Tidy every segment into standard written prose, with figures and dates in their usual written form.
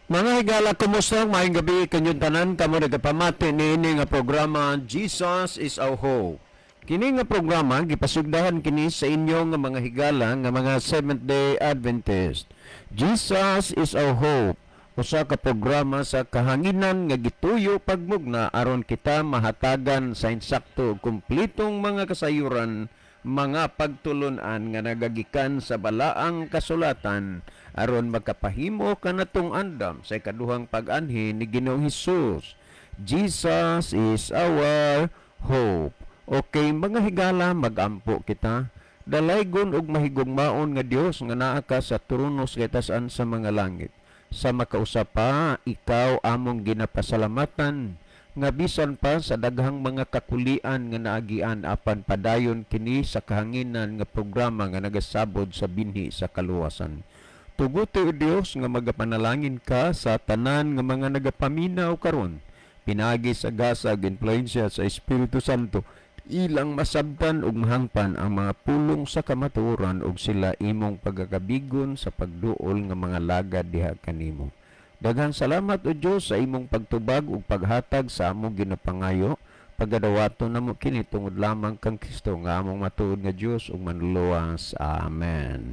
Mga higala, kumusta? Maayong gabi kanyong tanan kamo nagapamati niini nga programa, Jesus is Our Hope. Kini nga programa gipasugdahan kini sa inyo nga mga higala nga mga Seventh Day Adventist. Jesus is Our Hope. Usa ka programa sa kahanginan nga gituyo pagmugna aron kita mahatagan sa insakto ug kumplitong mga kasayuran, mga pagtulunan nga nagagikan sa balaang kasulatan aron magkapahimo kanatong andam sa ikaduhang pag-anhi ni Ginoong Hesus. Jesus is our hope. Okay, mga higala, magampo kita. Dalaygon ug mahigugmaon nga Dios nga naa ka sa trono sa kataas sa mga langit. Sa makausa pa, ikaw among ginapasalamatan nga bisan pa sa daghang mga kakulian nga naagian, apan padayon kini sa kahanginan nga programa nga nagasabod sa binhi sa kaluwasan. Tuguti, o Dios, nga magapanalangin ka sa tanan nga mga nagapaminaw karon. Pinaagi sa gasa ug impluwensya sa Espiritu Santo, ilang masabtan ug mahangpan ang mga pulong sa kamatuoran ug sila imong pagkakabigon sa pagduol nga mga lagad diha kanimo. Daghang salamat, o Dios, sa imong pagtubag ug paghatag sa among ginapangayo. Pagadawaton namo kini tungod lamang kang Kristo nga among matuod nga Dios ug manluluwas. Amen.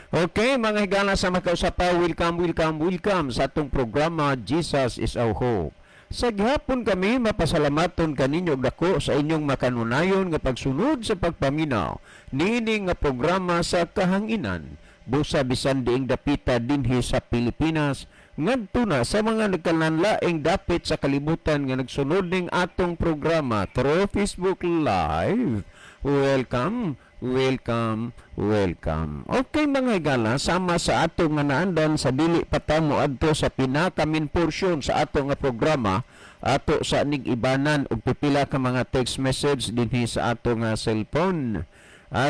Okay, mga higala, sa makausa pa, welcome, welcome, welcome sa atong programa, Jesus is Our Hope. Sa gihapon kami mapasalamaton kaninyo dako sa inyong makanunayon nga pagsunod sa pagpaminaw niini nga programa sa kahanginan. Busa bisan diing dapita dinhi sa Pilipinas ngadto na sa mga nagkalanlaing dapit sa kalibutan nga nagsunod ning atong programa through Facebook Live. Welcome, welcome, welcome. Okay, mga higala, sama sa atong nga naandan, sa dili pa ta moadto sa pinaka-main portion sa atong nga programa, ato sa nig ibanan og pipila ka mga text message dinhi sa atong nga cellphone.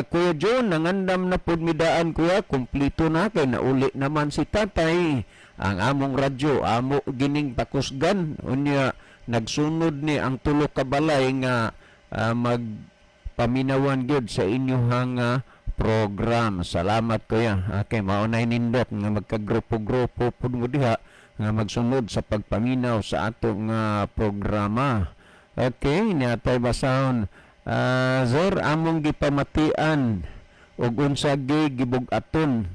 Kuya John, nangandam na pud mi daan, kuya, kumplito na kay nauli naman si tatay. Ang among radyo, amo gining pakusgan. Unya, nagsunod ni ang tulo ka balay nga magpaminawan gyud sa inyong program. Salamat, kuya. Okay, mao na nindot nga magkagrupo-grupo pud mo diha nga magsunod sa pagpaminaw sa atong programa. Okay, niatay basahon. Sir, among gipamatian og unsa gibug-aton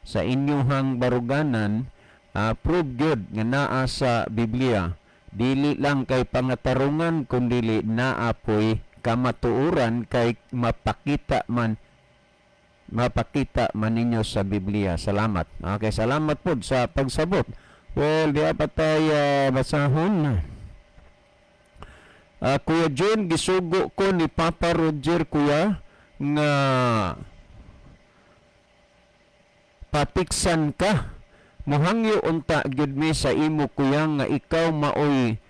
sa inyuhang baruganan, prove gyud nga naa sa Biblia. Dili lang kay pangatarungan kundili naa poy kamatuoran kay mapakita man ninyo sa Biblia. Salamat. Okay, salamat pod sa pagsabot. Well, di pa tay basahon. Kuya John, gisugo ko ni Papa Roger, kuya, nga patiksan ka. Muhangyo unta gyud mi sa imo, kuya, nga ikaw maoy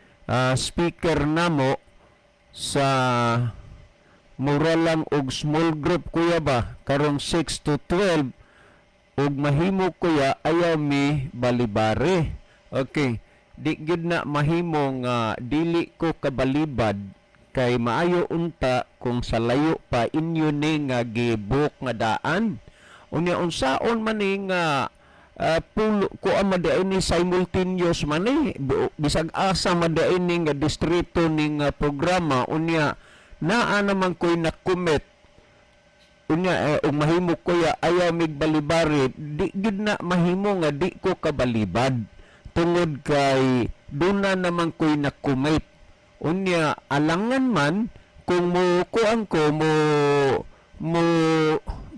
speaker namo sa mura lang og small group, kuya, ba karong 6 to 12 ug mahimo, kuya, ayaw mi balibare. Okay, di gyud na mahimo nga dili ko kabalibad kay maayo unta kung sa layo pa inyo ni nga gibook nga daan. Unya unsaon man ni nga pulo ko ang madain ni simultaneous man ni bisag asa madain ni nga distrito ni nga programa, unya naa naman ko'y na-commit. Unya ug mahimo, kuya, ayaw mig balibari. Di gyud na mahimo nga di ko kabalibad tungod kay duna naman ko'y na-commit. Unya alangan man kung mo kuan ko mo mo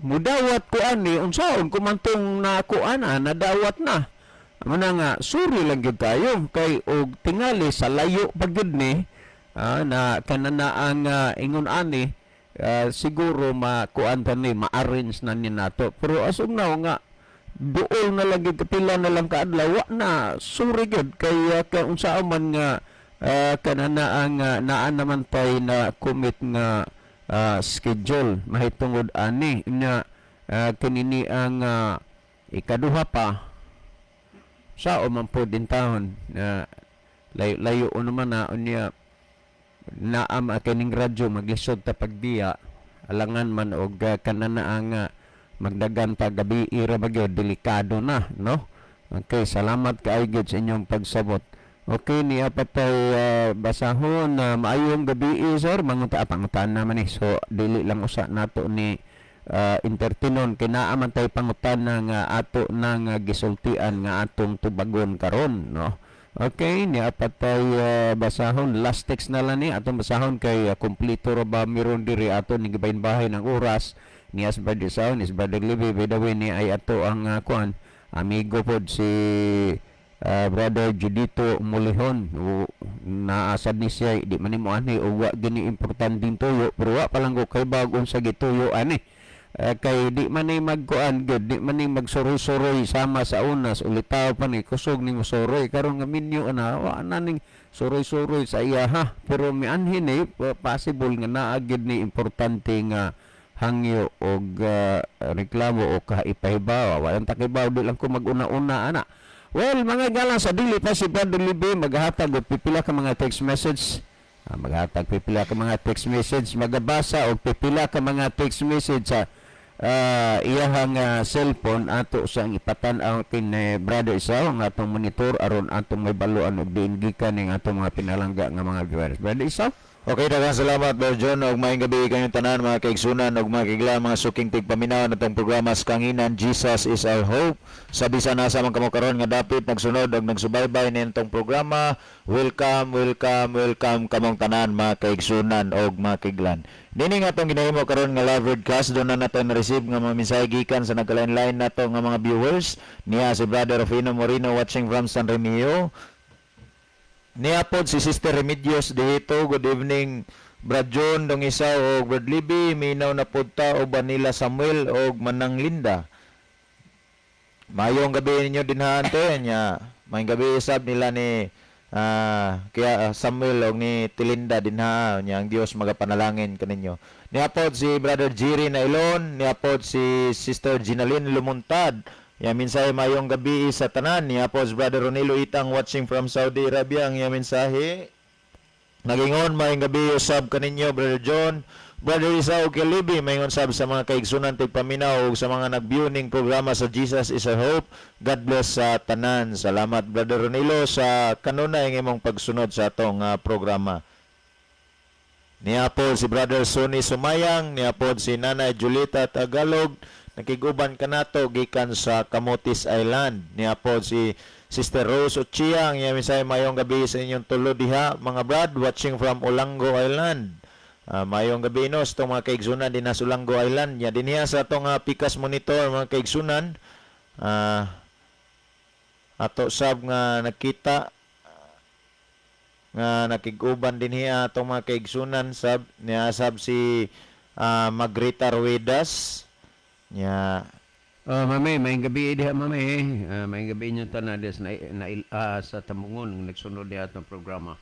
mudawat ko ani, unsaon ko man tong nakuan na nadawat na. Muna nga sorry lang gyud kayo kay og tingali sa layo pa gyud ni na kanana ang ingon ani, siguro makuan ta ni, ma-arrange na ni nato, pero as of now nga duol na lang gyud, pila na lang kaadlaw, wa na, sorry gyud kay unsaon man nga kanana ang naa naman tay na commit nga schedule mahitungod ani nga kinini ang ikaduha pa sa man pod din tahon na layo layo naman na. Unya naam kining radyo maglisod ta pagbiya, alangan man og kanana ang magdagan pa gabi ira ba gyud, delikado na, no? Okay, salamat kaayo gyud sa inyong pagsabot. Okay, niya patay basahon na maayong gabi, sir, manguta pangutan naman eh. So dili lang usa nato ni entertainon kay naa man tay pangutana nga ato nang gisultian nga atong tubagon karon, no. Okay, niya patay basahon, last text na lang ni atong basahon kay kompleto ra ba meron diri, ato ni gibahin-bahin ang oras. Niya sa Brother Saon is Brother Libby, by the way, ni ay ato ang kuan, amigo pod si Brother Judito Mulihon. Naasad ni siya di man nimo ani o wa gini importanteng tuyo, pero wa pa lang ko kay bag unsa gituyo ani. Kay di man ni magkuan gud, di man ni magsuroy-suroy sama sa unas ulitaw pa ni kusog ni mosuroy karon nga minyo ana, wa na ning suroy-suroy sa iya ha, pero mianhin eh possible nga naa gid ni importante nga hangyo og reklamo o kaipahibaw. Walang takibaw, di lang ko maguna-una ana. Well, mga galang, sa dili pa si Brother Libe maghatag og pipila ka mga text message. Maghatag pipila ka mga text message, magabasa og pipila ka mga text message sa iyahang cellphone, ato sa ipatan-aw kin Brother Isaw ang atong monitor aron atong may baluan og diin gikan ning atong mga pinalangga nga mga viewers. Brother Isaw. Okay, daghang salamat, Brother John, ug maayong gabi kayong tanan, mga kaigsunan ug mga kaigla, mga suking tigpaminaw natong programa sa Kanginan, Jesus is Our Hope. Sa bisan asa man kamo karon nga dapit nagsunod ug nagsubaybay nitong programa, welcome, welcome, welcome kamong tanan, mga kaigsunan ug mga kaiglan. Nini nga atong ginahimo karon nga live broadcast, doon na nato na-receive nga mga mensahe gikan sa nagkalain-lain nato nga mga viewers. Niya si Brother Rufino Moreno watching from San Remigio. Niya pod si Sister Remedios dito. Good evening, Brad John Dong Isaw og Brad Libby. Minaw na pod ta og Banila Samuel og Manang Linda. Mayong gabi ninyo dinha, ante nya. Mayong gabi isab nila ni kaya Samuel og ni Tilinda dinha nya, ang Dios magapanalangin kaninyo. Niya pod si Brother Jerry Nailon, niya pod si Sister Ginalyn Lumuntad. Ya mensahe, mayong gabi sa tanan. Niya po si Brother Ronilo Itang watching from Saudi Arabia, ang iya mensahe. Nagingon, mayong gabi usab kaninyo, Brother John, Brother Isa ug Kilibi, maingon sab sa mga kaigsunan tigpaminaw ug sa mga nag-view ning programa sa Jesus is Our Hope. God bless sa tanan. Salamat, Brother Ronilo, sa kanunay ang imong pagsunod sa atong programa. Niya po si Brother Sonny Sumayang, niya po si Nanay Julita Tagalog, nakiguban kanato gikan sa Camotes Island. Niya po si Sister Rose Ochia, ang iya mensahe, mayong gabi sa inyong tulo diha, mga brad, watching from Olango Island. Mayong gabi no sa itong mga kaigsunan din sa Olango Island. Ya dinhiya sa atong Pikas monitor, mga kaigsunan. Ato sab nga nakita nga nakig-uban dinhiya atong mga kaigsunan sab, niya sab si Magrita Ruedas nya. Mami, may gabi diha, mami. May gabi inyo tanan des na sa Tamungon nagsunod diha atong programa.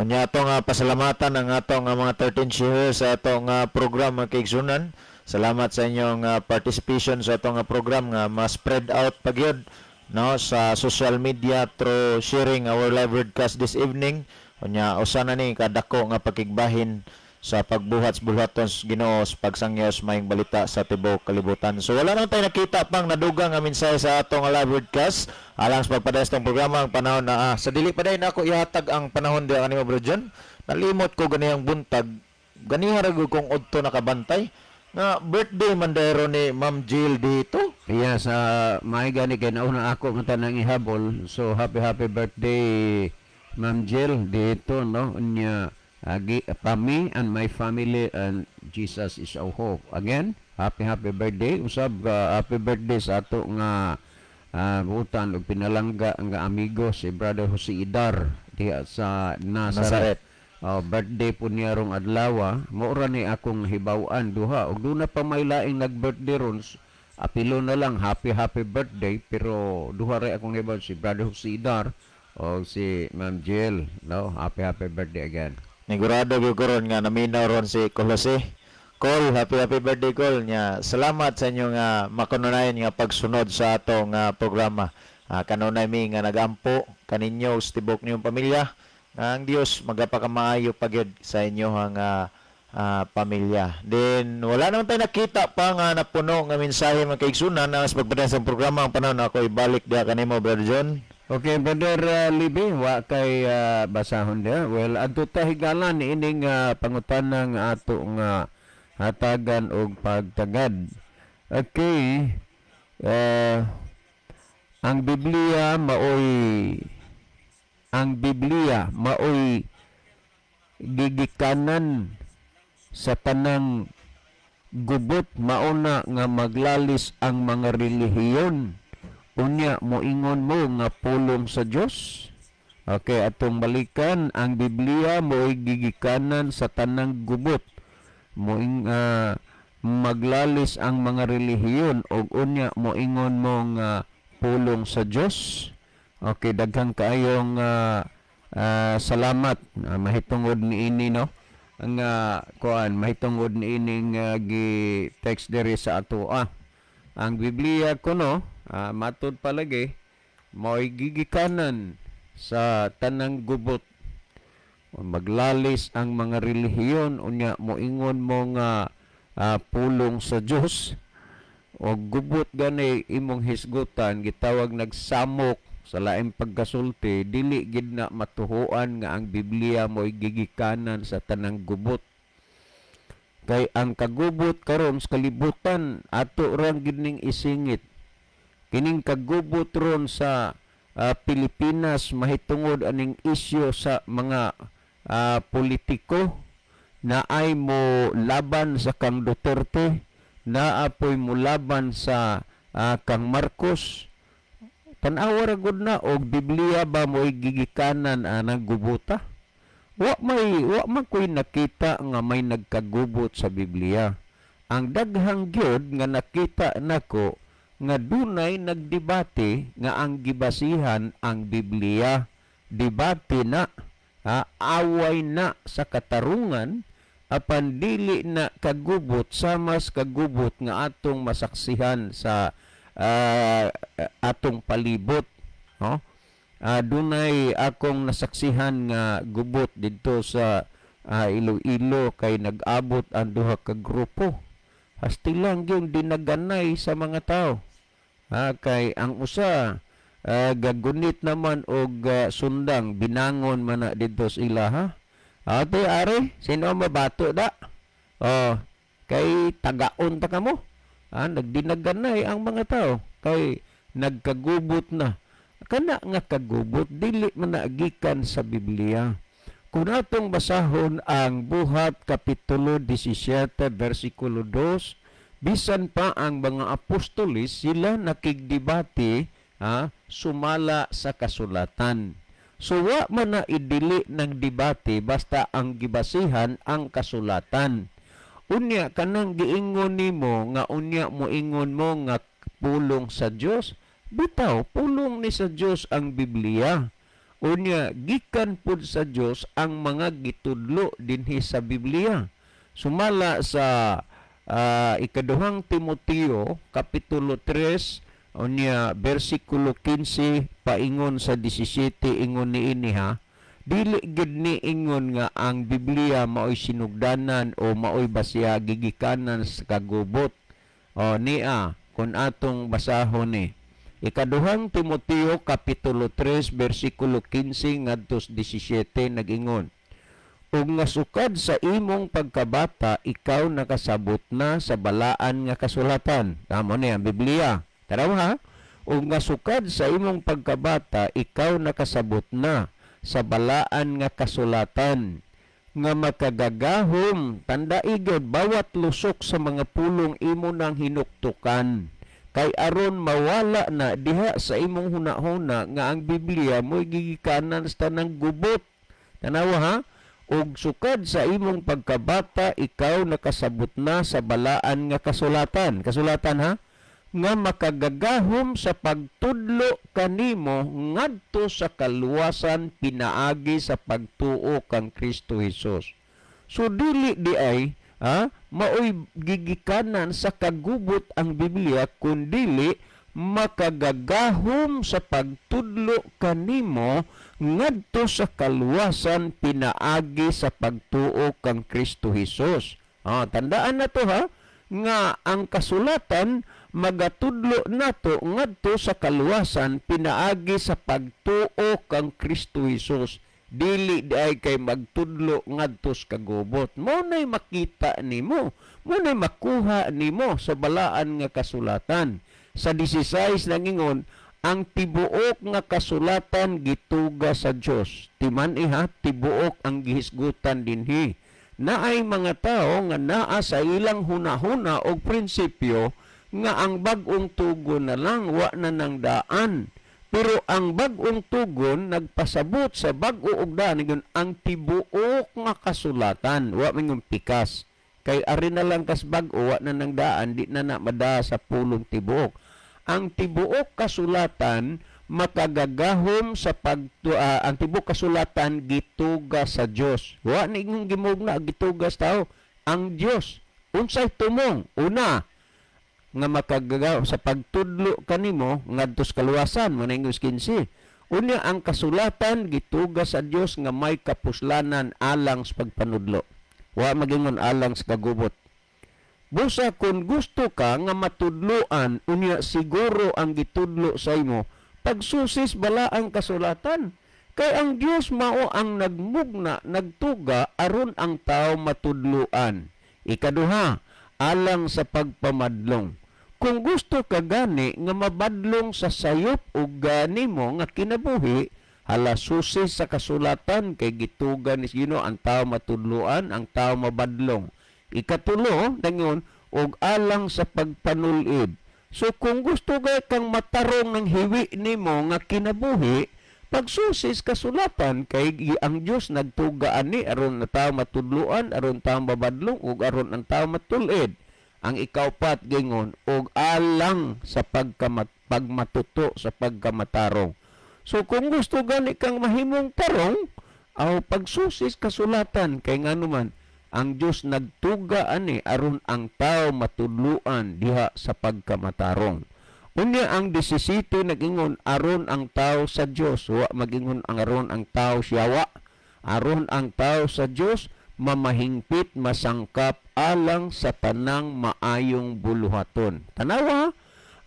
Unya ato nga pasalamatan ang atong nga mga 13 sharers sa atong program, mga kaigsunan. Salamat sa inyong participation sa atong program nga ma-spread out pagyud no sa social media through sharing our live broadcast this evening. Unya usa na ni kadako nga pakigbahin sa pagbuhat sa bulhaton sa Ginoo sa pagsangyaw sa maayong balita sa tibuok kalibutan. So wala nang tayo nakita pang nadugang nga mensahe sa atong live broadcast. Alang sa pagpadayon tong programa, ang panahon na sa dili pa dayon ako ihatag ang panahon diha kanimo, Bro John. Nalimot ko ganiyang buntag. Ganiha ra gud kong udto nakabantay nga birthday man dayro ni Ma'am Jill dito. Iya sa may gani kay nauna ako nga tanang ihabol. So happy happy birthday, Ma'am Jill dito, no. Unya agi pa me and my family and Jesus is our hope. Again, happy happy birthday. Usab happy birthday sa ato nga butan og pinalangga nga amigo si Brother Jose Idar diha sa Nazaret. Nazaret. Oh, birthday po niya rong adlaw. Mao ra ni akong hibaw-an duha. Og duna pa may laing nag-birthday ron, apilo na lang happy happy birthday, pero duha ra akong hibaw, si Brother Jose Idar o si Ma'am Jill, no. Happy happy birthday again. Nigurado gyud ko ron nga naminaw ron si Colose. Col, happy happy birthday, Col nya. Salamat sa inyong makununayan nga pagsunod sa atong programa. Kanunay mi nga nagampo kaninyo sa tibok niyong pamilya. Nga ang Dios magapakamaayo pagyud sa inyong pamilya. Then wala naman tayo nakita pa nga napuno nga mensahe, mga kaigsunan, na mas pagpadayon sa programa ang panahon ako ibalik diha kanimo, Brother John. Okay, Brother Libby, wa kay basahon dia. Well, adto ta higalan ining pangutana nga ato nga hatagan og pagtagad. Okay. Ang Biblia maoy gigikanan sa tanang gubot, mauna nga maglalis ang mga relihiyon, unya moingon mo nga pulong sa Dios. Okay, atong balikan: ang Biblia mo'y gigikanan sa tanang gubot, moing maglalis ang mga relihiyon ug unya moingon mo nga pulong sa Dios. Okay, daghang kaayong salamat mahitungod niini, no, nga kuan, mahitungod niining gi text diri sa atoa. Ang Biblia kuno, matud palagi, mao'y gigikanan sa tanang gubot, maglalis ang mga relihiyon, unya moingon mo nga pulong sa Dios. O gubot gani imong hisgutan, gitawag nagsamok sa laing pagkasulti, dili gid na matuhuan nga ang Biblia mo'y gigikanan sa tanang gubot, kay ang kagubot karon sa kalibutan, ato rang gid ning isingit kining kagubot ron sa Pilipinas mahitungod aning isyu sa mga politiko na ay mo laban sa kang Duterte, na apoy mo laban sa kang Marcos. Tan-awa ra gud na og Biblia ba mo'y gigikanan anang gubuta? Wa man ko'y nakita nga may nagkagubot sa Biblia. Ang daghang gyud nga nakita nako nga dunay nagdebate nga ang gibasihan ang Biblia. Debate na, away na sa katarungan, apan dili na kagubot sama kagubot nga atong masaksihan sa atong palibot, no? Dunay akong nasaksihan nga gubot didto sa Iloilo kay nag-abot ang duha ka grupo. Hastilang gyud dinaganay sa mga tao. Kay ang usa gagunit naman og sundang, binangon man na didto sa ila, ha. Ate are, sino mabato da? Oh, kay tagaon ta kamo. Nagdinaganay ang mga tao kay nagkagubot na. Kana nga kagubot dili man na gikan sa Biblia. Kung atong basahon ang Buhat kapitulo 17 versikulo 2, bisan pa ang mga apostolis sila nakigdebate sumala sa kasulatan. So wa man na idili ng debate basta ang gibasihan ang kasulatan. Unya kanang giingon nimo nga unya moingon mo nga pulong sa Dios, bitaw pulong ni sa Dios ang Biblia. Unya gikan pud sa Dios ang mga gitudlo dinhi sa Biblia. Sumala sa ikaduhang Timoteo kapitulo 3 unya bersikulo 15 paingon sa 17, ingon niini, ha. Dili gid ni ingon nga ang Biblia maoy sinugdanan o maoy basiya gigikanan sa kagubot. O niya kun atong basahon ni Ikaduhang Timoteo kapitulo 3 bersikulo 15 ngadto 17, nag-ingon: "Ug nga sukad sa imong pagkabata ikaw nakasabot na sa balaan nga kasulatan." Tamo ni ang Biblia. Taraw ha. "Ug nga sukad sa imong pagkabata ikaw nakasabot na sa balaan nga kasulatan nga makagagahom," tandai gyud, "bawat lusok sa mga pulong imo nang hinuktukan," kay aron mawala na diha sa imong hunahuna nga ang Biblia mo'y gigikanan sa tanang gubot. Tanawa ha. "Ug sukad sa imong pagkabata ikaw nakasabot na sa balaan nga kasulatan." Kasulatan ha, "nga makagagahom sa pagtudlo kanimo ngadto sa kaluwasan pinaagi sa pagtuo kang Kristo Hesus. So dili di ay maoy gigikanan sa kagubot ang Biblia, kundili makagagahom sa pagtudlo kanimo ngadto sa kaluwasan pinaagi sa pagtuo kang Kristo Hesus. Tandaan na to ha, nga ang kasulatan magatudlo nato ngadto sa kaluwasan pinaagi sa pagtuo kang Kristo Hesus. Dili diay kay magtudlo ngadto sa kagubot. Mo nay makita nimo, mo nay makuha nimo sa balaan nga kasulatan. Sa 16 nangingon, ang tibuok nga kasulatan gituga sa Dios. Timan iha, tibuok ang gihisgutan dinhi. Naay mga tao nga naa sa ilang hunahuna og prinsipyo nga ang bag-ong tugon na lang, wa na nang daan. Pero ang bag-ong tugon nagpasabot sa bag-o og daan, ingon ang tibuok nga kasulatan, wa mingon pikas. Kay ari na lang kas bag-o, wa na nang daan, di na na mada sa pulong tibuok. Ang tibuok kasulatan makagagahom sa ang tibuok kasulatan gituga sa Dios. Wa ni ingong gimugna gituga sa tao, ang Dios. Unsay tumong? Una, nga makagagahom sa pagtudlo kanimo ngadto sa kaluwasan, mo na ingong 15. Unya, ang kasulatan gituga sa Dios nga may kapuslanan alang sa pagpanudlo. Wa magingon alang sa kagubot. Busa kung gusto ka nga matudloan, unya siguro ang gitudlo sa imo, pagsusis bala ang kasulatan. Kay ang Dios mao ang nagmugna, nagtuga aron ang tao matudloan. Ikaduha, alang sa pagpamadlong. Kung gusto ka gani nga mabadlong sa sayop o gani mo nga kinabuhi, hala susis sa kasulatan kay gituga ni Ginoo ang tao matudloan, ang tao mabadlong. Ikatulo, dangon, og alang sa pagpanulid. So kung gusto gay kang matarong ng hiwi nimo nga kinabuhi, pagsusis kasulatan kay ang Dios nagtuga ani aron ang tao matudloan, aron tao mabadlong ug aron ang tao matulid. Ang ikaupat gingon, og alang sa pagmatuto sa pagkamatarong. So kung gusto gani kang mahimong tarong, aw pagsusis kasulatan kay nganuman ang Dios nagtuga ani aron ang tao matudloan diha sa pagkamatarong. Unya ang 17 nagingon, aron ang tao sa Dios, wa magingon ang aron ang tao siyawa. Aron ang tao sa Dios mamahingpit masangkap alang sa tanang maayong buluhaton. Tanawa,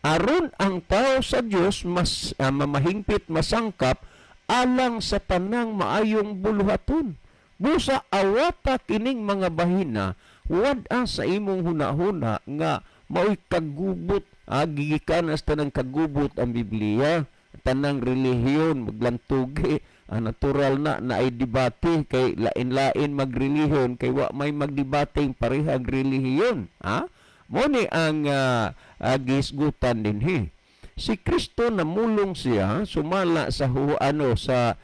aron ang tao sa Dios mas mamahingpit masangkap alang sa tanang maayong buluhaton. Busa awata kining mga bahina, wad-a sa imong hunahuna nga maoy kagubot, gigikan as tanang kagubot ang Biblia, tanang relihiyon maglantugi, natural na naay debate kay lain-lain magrelihiyon kay wa may magdebate parehag relihiyon, ha? Mo ni ang gisgutan dinhi. Si Kristo namulong siya sumala sa sa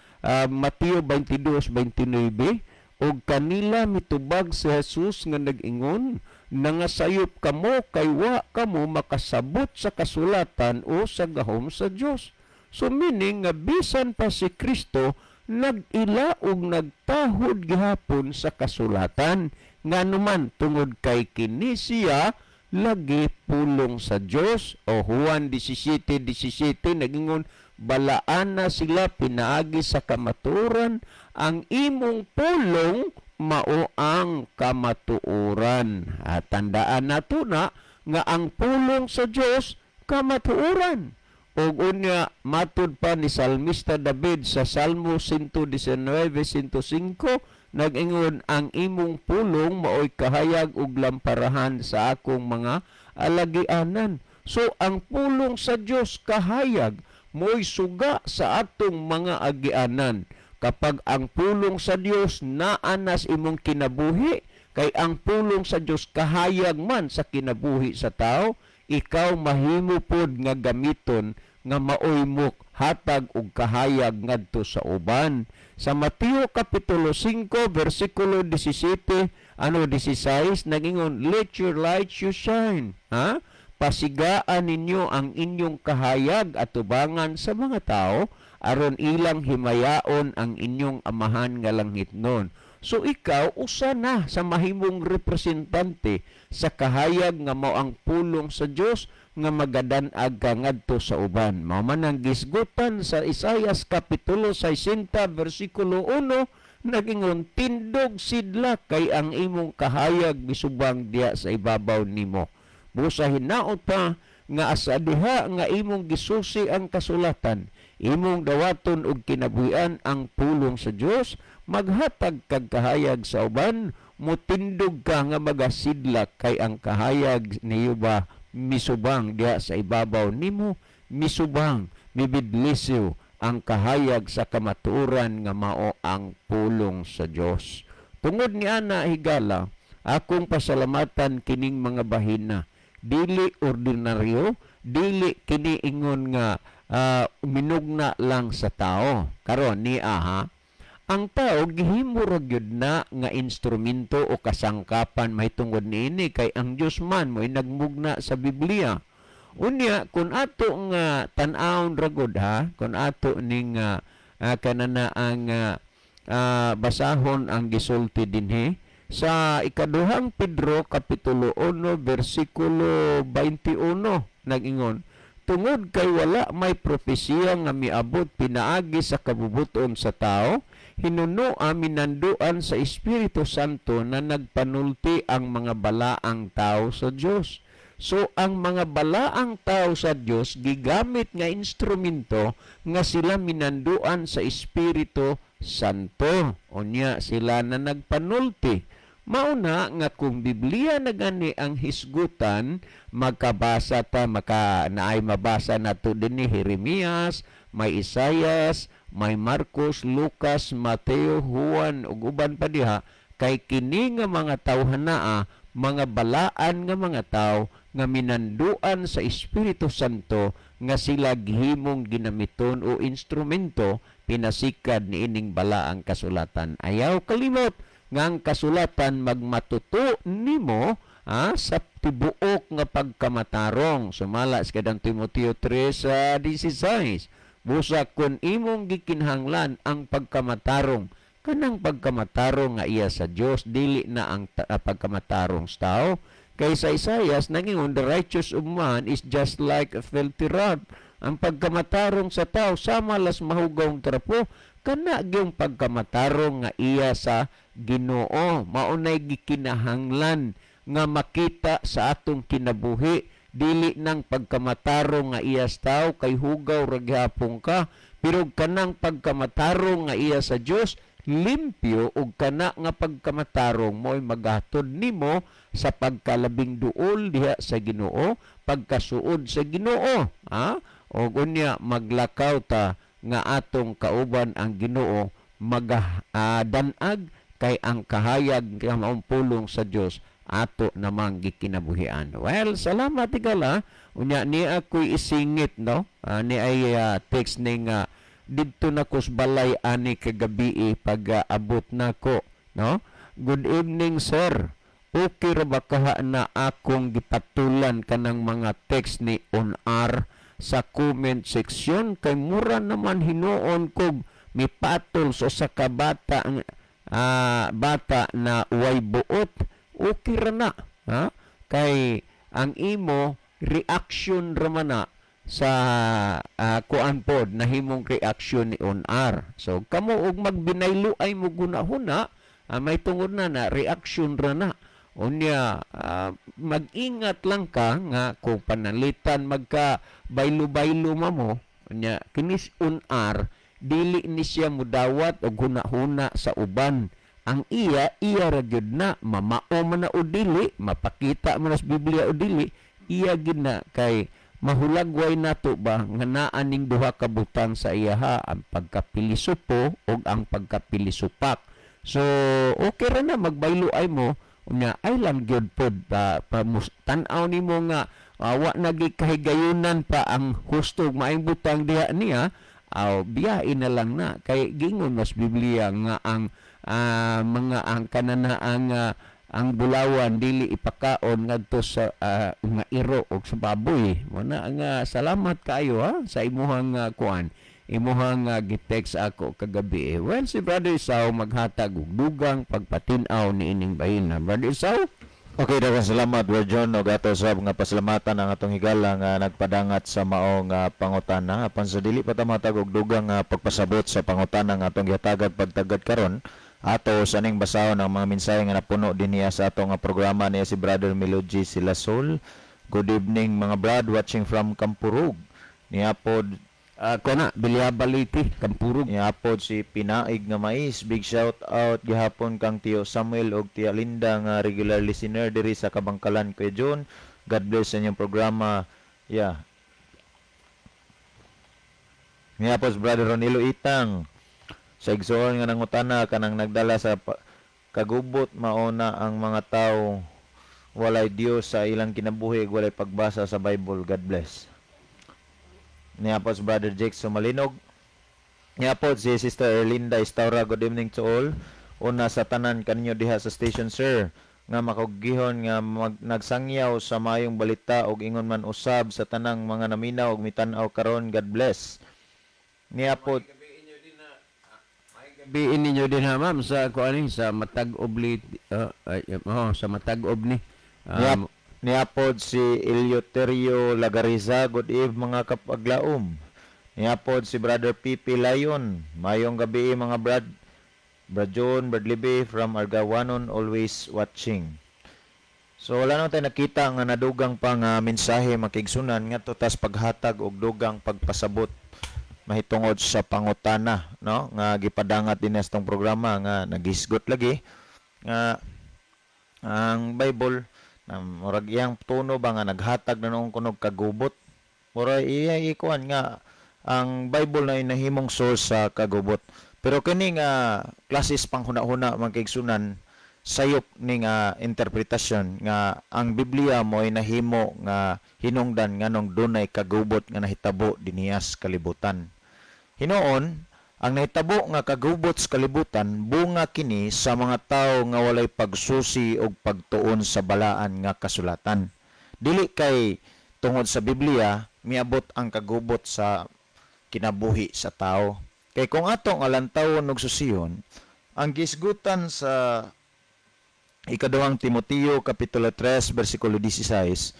Mateo 22:29, og kanila mitubag si Jesus nga nag-ingon, nangasayop kamo kay wa kamo makasabot sa kasulatan o sa gahom sa Dios. So meaning nga bisan pa si Kristo nag-ila og nagtahod gihapon sa kasulatan, nganuman tungod kay kini siya lagi pulong sa Dios. O Juan 17:17 nagingon, balaan na sila pinaagi sa kamatuoran, ang imong pulong mao ang kamatuoran. At tandaan nato na nga ang pulong sa Dios kamatuoran. Og unya matud pa ni Salmista David sa Salmo 119:105 nag-ingon, ang imong pulong maoy kahayag ug lamparahan sa akong mga alagianan. So ang pulong sa Dios kahayag, mo'y suga sa atong mga agianan. Kapag ang pulong sa Dios naanas imong kinabuhi, kay ang pulong sa Dios kahayag man sa kinabuhi sa tao, ikaw mahimo pod nga gamiton nga maoy mo hatag og kahayag ngadto sa uban. Sa Mateo kapitulo 5 bersikulo 17 16 nagingon, let your light you shine. Ha? Pasigaan ninyo ang inyong kahayag at tubangan sa mga tao aron ilang himayaon ang inyong amahan nga langitnon. So ikaw usa na sa mahimong representante sa kahayag nga mao ang pulong sa Dios nga magadan-ag ka ngadto sa uban. Mao man ang gisgutan sa Isayas kapitulo 60 bersikulo 1, nagingon, "Tindog, sidlak, kay ang imong kahayag misubang diha sa ibabaw nimo." Busa hinaot pa nga asa diha nga imong gisusi ang kasulatan, imong dawaton og kinabuhian ang pulong sa Dios, maghatag kag kahayag sa uban, mutindog ka nga magasidlak kay ang kahayag niyo ba misubang diha sa ibabaw nimo, misubang, mibidlisiw ang kahayag sa kamatuoran nga mao ang pulong sa Dios. Tungod ni ana, higala, akong pasalamatan kining mga bahina. Dili ordinaryo, dili kini ingon nga minugna lang sa tao. Karon ni aha, ang tao gihimo ra gyud na nga instrumento o kasangkapan mahitungod niini kay ang Dios man mo'y nagmugna sa Biblia. Unya kun ato nga tan-awon ra gud ha, kun ato ning kanana ang basahon ang gisulti dinhi sa ikaduhang Pedro kapitulo 1 bersikulo 21, nag-ingon, "Tungod kay wala may propesiya nga miabot pinaagi sa kabubuton sa tao, hinuno minanduan sa Espiritu Santo na nagpanulti ang mga balaang tao sa Dios." So ang mga balaang tao sa Dios gigamit nga instrumento nga sila minanduan sa Espiritu Santo. Unya sila na nagpanulti. Mauna nga kung Biblia na gani ang hisgutan, magkabasa ta, maka naay mabasa nato dinhi Jeremias, may Isayas, may Marcos, Lucas, Mateo, Juan ug uban pa diha, kay kini nga mga tawhanaa, mga balaan nga mga tawo nga minanduan sa Espiritu Santo nga sila gihimong ginamiton o instrumento pinasikad niining balaang kasulatan. Ayaw kalimot nga ang kasulatan magmatuto nimo sa tibuok nga pagkamatarong. Sumala sa kadang Timoteo 3:16. Busa kun imong gikinahanglan ang pagkamatarong, kanang pagkamatarong nga iya sa Dios, dili na ang pagkamatarong sa tao. Kay sa Isayas nangingon, "The righteous of man is just like a filthy rag." Ang pagkamatarong sa tao sama las mahugawng trapo, kana gyung pagkamatarong nga iya sa Ginoo. Maunay gikinahanglan nga makita sa atong kinabuhi, dili nang pagkamatarong nga iya sa tao kay hugaw ra gihapon ka, pero kanang pagkamatarong nga iya sa Dios limpyo, ug kana nga pagkamatarong mo'y maghatod nimo sa pagkalabing duol diha sa Ginoo, pagkasuod sa Ginoo, ha? Og unya maglakaw ta nga atong kauban ang Ginoo, magadanag kay ang kahayag nga maong pulong sa Dios ato namang gikinabuhian. Well, salamat higala. Unya ni ako'y isingit, no? Ni ay text ning didto na ko sa balay ani kagabi pag abot nako, no? "Good evening, sir. Okay ra ba kaha na akong gipatulan kanang mga text ni on R sa comment section kay mura naman hinuon kog mipatol sa usa ka bata bata na way buot?" Okay ra na, ha? Kay ang imo reaction ra man na sa kuan pod nahimong reaction ni on R. So kamo og magbinaylo ay mo gunahuna, may tungod na na reaction ra na. Unya mag-ingat lang ka nga kung panalitan magka baylo-baylo ma mo. Unya kinis on R dili ni siya mudawat og huna-huna sa uban. Ang iya, iya ra gyud na, mamao man na o dili, mapakita man sa Biblia o dili, iya gid na kay mahulagway nato ba nga naa ning duha ka butang sa iya ha, ang pagkapilisupo ug ang pagkapilisupak. So okay ra na magbaylo ay mo, unya ay lang gyud pod pa, tan-aw nimo nga wa na gyud kahigayunan pa ang husto maayong butang diha niya, aw biyain na lang na kay gingon mas Biblia nga ang mga ang kananaang ang bulawan dili ipakaon ngadto sa nga iro og sa baboy. Muna nga salamat kaayo ha sa imuhang kuan, imuhang gitext ako kagabi. Well, si Brother Isao maghatag og dugang pagpatin-aw niining bahina. Brother Isao? Okay, daghang salamat, Brother John, ug ato sab nga pasalamatan ang atong higala nga nagpadangat sa maong pangutana. Apan sa dili pa ta matag og dugang pagpasabot sa pangutana nga atong gihatagad pagtagad karon, ato sa ning basahon ang mga mensahe nga napuno dinhiya sa atong nga programa. Niya si Brother Melody Silasol. "Good evening, mga brad, watching from Kampurug." Niya pod Kuha na, Bilyabaliti, Kampurug. Niapod si Pinaig nga Mais. "Big shout out gihapon kang Tiyo Samuel og Tia Linda nga regular listener diri sa Kabangkalan, Kuya John. God bless sa inyong programa." Yeah. Niapod si Brother Ronilo Itang. "Sa igsoon nga nangutana kanang nagdala sa kagubot, mauna ang mga tao walay Dios sa ilang kinabuhi, walay pagbasa sa Bible. God bless." Niapod si Brother Jake Sumalinog. Niapod si Sister Erlinda Estaura, "Good evening to all. Una sa tanan kanyo diha sa station, sir, nga makugihon nga nagsangyaw sa mayong balita ug ingon man usab sa tanang mga naminaw ug mitan-aw karon. God bless." Niapod Gabiin ninyo din ha, ma'am, sa kuan sa Matag-ob ay, oh, sa Matag-ob ni. Niapod si Eleuterio Lagariza, "Good eve, mga kapaglaom." Niapod si Brother Pipi Layon, "Mayong gabi, mga brad. Brad John, Brad Libby from Argawanon, always watching." So wala na tayo nakita nga nadugang pa nga mensahe, makigsunan, nga tas paghatag og dugang pagpasabot mahitungod sa pangutana, no, nga gipadangat din sa programa nga nagisgot lagi nga ang Bible na murag iyang tono ba nga naghatag na noong kunog kagubot, murag iya ikuan nga ang Bible na inahimong source sa kagubot. Pero kini nga klases panghuna-huna, mga kaigsunan, sayop ni nga interpretasyon nga ang Biblia mo ay nahimo nga hinungdan nganong dunay kagubot nga nahitabo dinhiya sa kalibutan. Hinuon, ang nahitabo nga kagubot sa kalibutan, bunga kini sa mga tawo nga walay pagsusi og pagtuon sa balaan nga kasulatan. Dili kay tungod sa Biblia miabot ang kagubot sa kinabuhi sa tao. Kay kung atong alantawon og susiyon, ang gisgutan sa Ikaduhang Timoteo kapitulo 3 bersikulo 16,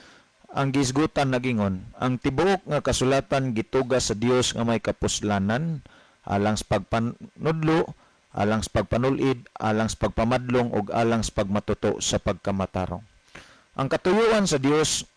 ang gisgutan nagingon, ang tibuok nga kasulatan gituga sa Dios nga may kapuslanan alang sa pagpanudlo, alang sa pagpanulid, alang sa pagpamadlong ug alang sa pagmatuto sa pagkamatarong. Ang katuyuan sa Dios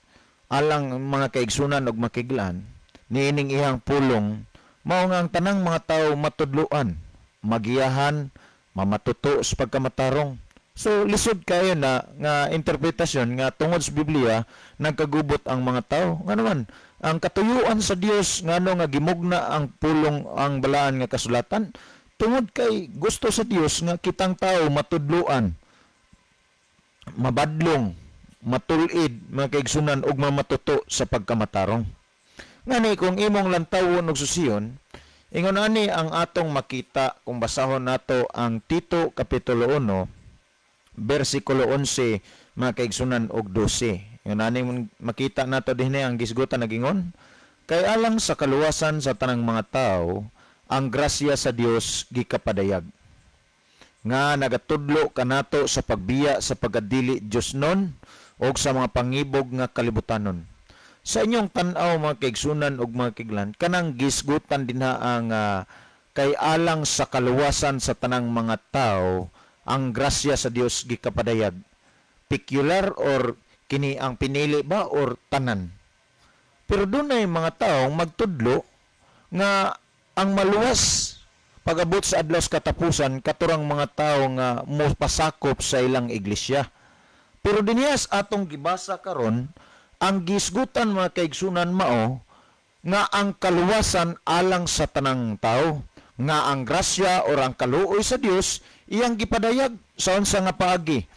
alang mga kaigsunan ug makiglan niining iyang pulong mao nga ang tanang mga tawo matudloan, magiyahan, mamatuto sa pagkamatarong. So lisod kayo na nga interpretasyon nga tungod sa Biblia nagkagubot ang mga tao. Nga naman, ang katuyuan sa Dios ngano nga gimugna ang pulong, ang balaan nga kasulatan, tungod kay gusto sa Dios nga kitang tao matudloan, mabadlong, matulid, mga kaigsunan, ug mamatuto sa pagkamatarong. Ngani kung imong lantawon og susiyon, ingon ani ang atong makita kung basahon nato ang Tito kapitulo 1 bersikulo 11, mga kaigsunan, og 12. Ingon ani makita nato dinhi ang gisgutan nagingon, kay alang sa kaluwasan sa tanang mga tao ang grasya sa Dios gikapadayag, nga nagatudlo kanato sa pagbiya sa pagkadili Diosnon og sa mga pangibog nga kalibutanon. Sa inyong tan-aw, mga kaigsunan ug mga kiglan, kanang gisgutan dinha ang kay alang sa kaluwasan sa tanang mga tao ang grasya sa Dios gikapadayag, peculiar or kini ang pinili ba or tanan? Pero dunay mga taong magtudlo nga ang maluwas pag-abot sa adlaw sa katapusan katurang mga tao nga mopasakop sa ilang iglesia. Pero dinhiyas atong gibasa karon, ang gisgutan, mga kaigsunan, mao nga ang kaluwasan alang sa tanang tao, nga ang grasya or ang kaluoy sa Dios iyang gipadayag sa unsa nga paagi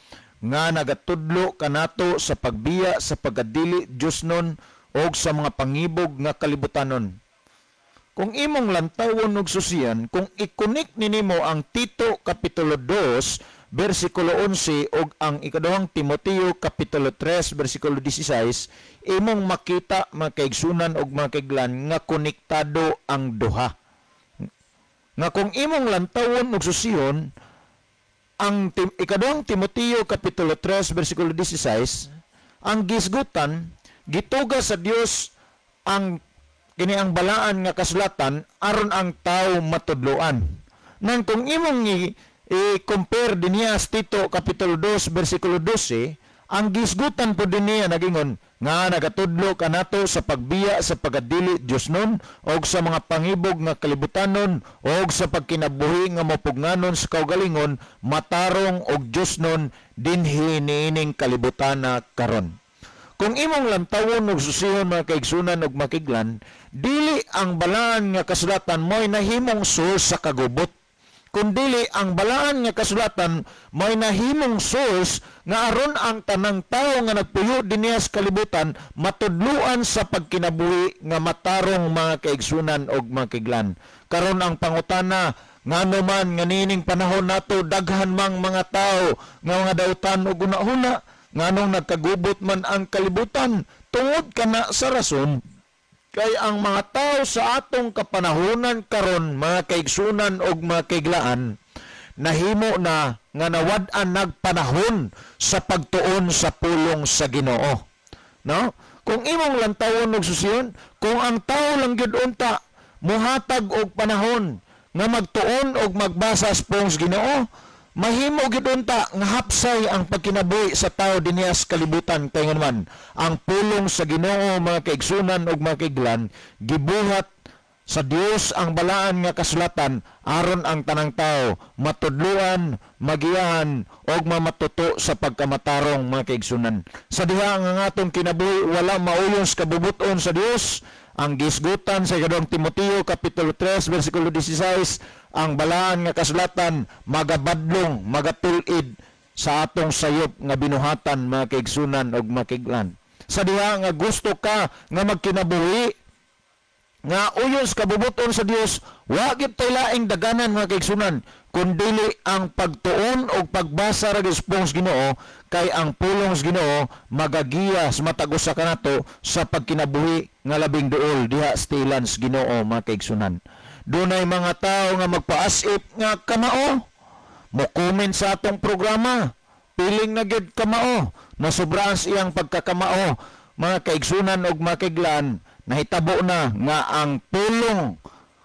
nga nagatudlo kanato sa pagbiya sa pagkadili Diosnon og sa mga pangibog nga kalibutanon. Kung imong lantawon og susiyan, kung i-connect ninimo ang Tito kapitulo 2 bersikulo 11 og ang Ikaduhang Timoteo kapitulo 3 bersikulo 16, imong makita, mga kaigsunan og mga kaiglan, nga konektado ang duha. Nga kung imong lantawon og susiyon, Ang ikaduhang Timoteo kapitulo 3 bersikulo 16, ang gisgutan gituga sa Dios ang kini ang balaan nga kasulatan aron ang tao matudloan. Nang kung imong i-compare dinhiya sa Tito kapitulo 2 bersikulo 12, ang gisgutan po dinhiya nagingon nga nagatudlo kanato sa pagbiya sa pagkadili Diosnon og sa mga pangibog nga kalibutanon og sa pagkinabuhi nga mapugnanon sa kaugalingon matarong og Diosnon dinhi niining kalibutana karon. Kung imong lantawon og susihon, mga kaigsunan ug makiglan, dili ang balaan nga kasulatan mo'y nahimong source sa kagubot, kundili ang balaan nga kasulatan may nahimong source nga aron ang tanang tao nga nagpuyo dinhiya sa kalibutan matudluan sa pagkinabuhi nga matarong, mga kaigsunan og makiglan. Karon ang pangutana, ngano man nga niining panahon nato daghan mang mga tao nga mga dautan og hunahuna? Nganong nagkagubot man ang kalibutan? Tungod kana sa rason kay ang mga tao sa atong kapanahonan karon, mga kaigsunan og mga kaiglaan, nahimo na nga nawad-an nagpanahon sa pagtuon sa pulong sa Ginoo, no? Kung imong lantawon og susiyon, kung ang tao lang gyud unta muhatag og panahon nga magtuon og magbasa sa pulong sa Ginoo, mahimo gyud unta nga hapsay ang pagkinabuhi sa tao dinhiya sa kalibutan, kay naman ang pulong sa Ginoo, mga kaigsunan ug mga kaiglan, gibuhat sa Dios ang balaan nga kasulatan aron ang tanang tao matudluan, magiyahan og mamatuto sa pagkamatarong, mga kaigsunan. Sa diha nga atong kinabuhi wala mauyon sa kabubuton sa Dios, ang gisgutan sa ikaduhang Timoteo kapitulo 3 bersikulo 16, ang balaan nga kasulatan magabadlong, magatul-id sa atong sayop nga binuhatan, mga kaigsunan og makiglan. Sa diha nga gusto ka nga magkinabuhi nga uyon sa kabubuton sa Dios, wa gyud tay laing daganan, mga kaigsunan, kundili ang pagtuon og pagbasa ra gyud sa pulong sa Ginoo, kay ang pulong sa Ginoo magagiya sa matag usa kanato sa pagkinabuhi nga labing duol diha sa tilan sa Ginoo, mga kaigsunan. Dunay mga tao nga magpaasip nga kamao, mo-comment sa atong programa, piling na gyud kamao, nasubraan sa iyang pagkakamao, mga kaigsunan og makiglan. Nahitabo na nga ang pulong,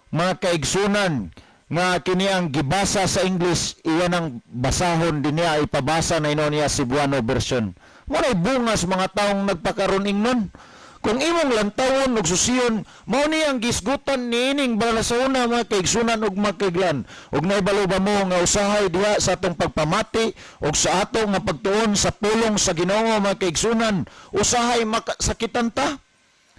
mga kaigsunan, nga kini ang gibasa sa English, iyan ang basahon din niya, ipabasa na ino niya Cebuano version. Muna'y bungas mga taong nagpakaroon ingnon. Kung imong lantawon og susiyon, mao ni ang gisgutan niining balasona, mga kaigsunan ug makiglan. Ug naibalo ba mo nga usahay diha sa atong pagpamati ug sa atong nga pagtuon sa pulong sa Ginoo, mga kaigsunan, usahay makasakitan ta?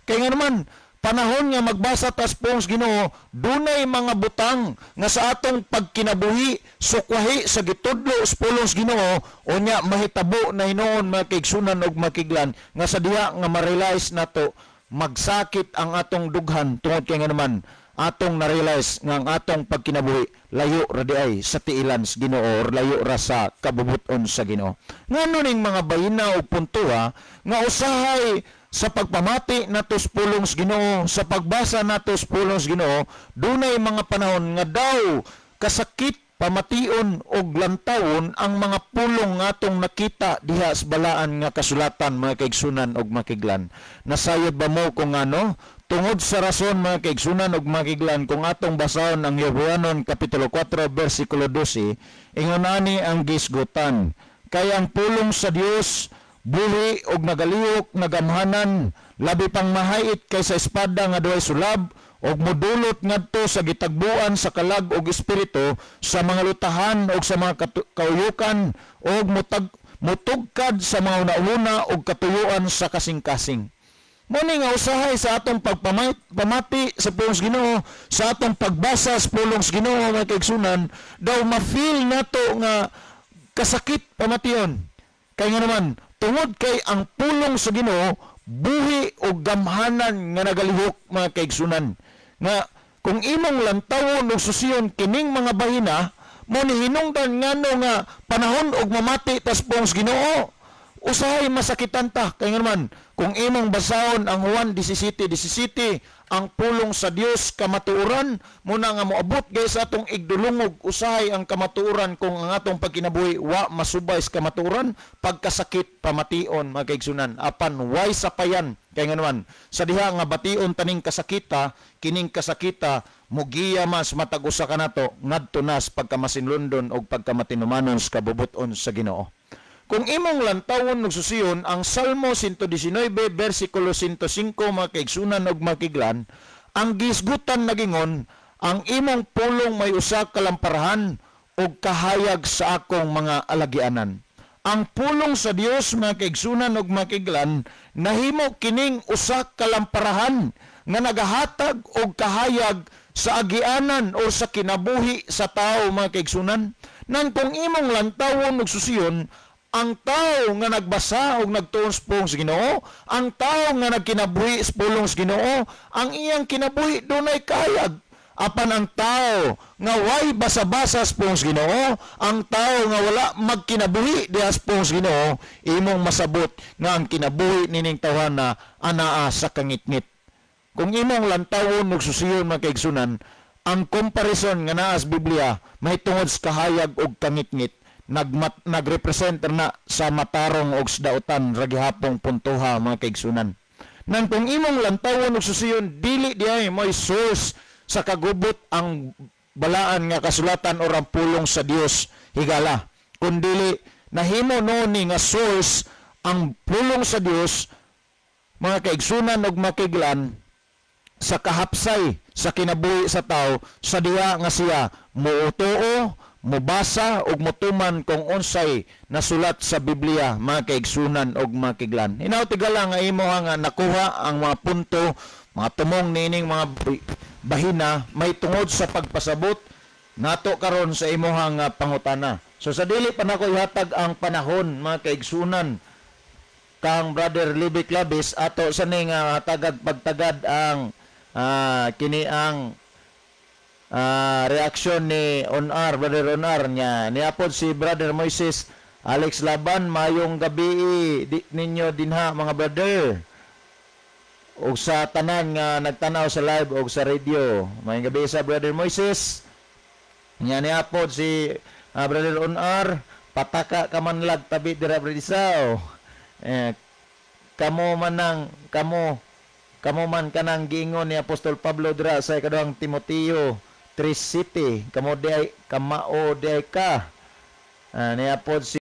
Kay nga naman, panahon nga magbasa tas pulong sa Ginoo, dunay mga butang nga sa atong pagkinabuhi sukwahi sa gitudlo sa pulong sa Ginoo, unya mahitabo na hinuon, mga kaigsunan ug makiglan, nga sa diha nga ma-realize nato magsakit ang atong dughan, tungod kay nga naman atong na-realize nga ang atong pagkinabuhi layo ra di ay sa tiilan sa Ginoo or layo ra sa kabubuton sa Ginoo. Ngano ning mga bayina o puntuha nga usahay sa pagpamati nato sa pulong sa Ginoo, sa pagbasa nato sa pulong sa Ginoo, dunay mga panahon nga daw kasakit pamation og lantawon ang mga pulong ngatong nakita diha sa balaan nga kasulatan, mga kaigsunan og makiglan? Nasayod ba mo kung ano? Tungod sa rason, mga kaigsunan og makiglan, kung atong basahon ang Hebreanon kapitulo 4 bersikulo 12, ingon ani ang gisgutan: "Kay ang pulong sa Dios buhi og nagalihok, nagamhanan, labi pang mahayit kaysa espada nga duhay sulab, og modulot ngadto sa gitagbuan sa kalag og espiritu, sa mga lutahan og sa mga kauyukan, og mutugkad sa mga hunahuna og katuyuan sa kasing-kasing." Mao ni nga usahay sa atong pagpamati sa pulong sa Ginoo, sa atong pagbasa sa pulong sa Ginoo, mga kaigsunan, daw ma-feel nato nga kasakit pamation. Kay nga naman, tungod kay ang pulong sa Ginoo buhi og gamhanan nga nagalihok, mga kaigsunan. Nga kung imong lantawon og susiyon kining mga bahina, mo ni hinungdan ngano nga panahon og mamati tas pulong sa Ginoo. Usahay masakitan ta kay naman kung imong basahon ang Juan 17:17, ang pulong sa Dios kamatuoran. Muna nga moabot gay sa atong igdulungog usahay ang kamatuoran. Kung ang atong pagkinabuhi wa masubay sa kamatuoran, pagkasakit pamation, mga kaigsunan. Apan way sapayan kay nganuman sa diha nga bation taning kasakita, kining kasakita mugiya mas matag usa kanato ngadto nas pagkamasinlundon og pagkamatinumanon sa kabubuton sa Ginoo. Kung imong lantawon ug susiyon ang Salmo 119 versikulo 105, mga kaigsunan ug makiglan, ang gisgutan nagingon, "Ang imong pulong may usa ka lamparahan ug kahayag sa akong mga alagianan." Ang pulong sa Dios, mga kaigsunan ug makiglan, nahimo kining usa ka lamparahan nga nagahatag og kahayag sa agianan o sa kinabuhi sa tao, mga kaigsunan. Nang kung imong lantawon ug susiyon, ang tao nga nagbasa og nagtuon sa pulong sa Ginoo, ang tao nga nagkinabuhi sa pulong sa Ginoo, ang iyang kinabuhi dunay kahayag. Apan ang tao nga way basa-basa sa pulong sa Ginoo, ang tao nga wala magkinabuhi diha sa pulong sa Ginoo, imong masabot nga ang kinabuhi nining tawhana anaa sa kangitngit. Kung imong lantawon ug susiyon, mga kaigsunan, ang comparison nga naa sa Biblia mahitungod sa kahayag og kangitngit, nagrepresent na sa matarong og sa dautan ra gihapong puntoha, mga kaigsunan. Nang kung imong lantawon og susiyon, dili diay mo'y source sa kagubot ang balaan nga kasulatan o ang pulong sa Dios, higala, kundili nahimo no ni nga source ang pulong sa Dios, mga kaigsunan og makiglan, sa kahapsay sa kinabuhi sa tao sa diha nga siya muutuo, mubasa ug motuman kung unsay nasulat sa Biblia, mga kaigsunan og makiglan. Hinaut, higala, nga imo nga nakuha ang mga punto, mga tumong niining mga bahina may tungod sa pagpasabot nato karon sa imuhang pangutana. So sa dili pa nako ihatag ang panahon, mga kaigsunan, kang Brother Libby Clavis, ato sa ning tagad pagtagad ang kini ang reaksyon ni Onar, Brother Onar niya. Niapod si Brother Moises Alex Laban, mayong gabi di, ninyo dinha, mga brother. Og sa tanan nga nagtanaw sa live og sa radio. Mayong gabi sa Brother Moises. Nya niapod si Brother Onar, pataka ka manlag tabi dira, Brother Isaw. Eh, kamo man ang kamo kamo man kanang giingon ni Apostol Pablo dira sa ikaduhang Timoteo 3:7, kamo di ay kamao di ay ka. Niapod si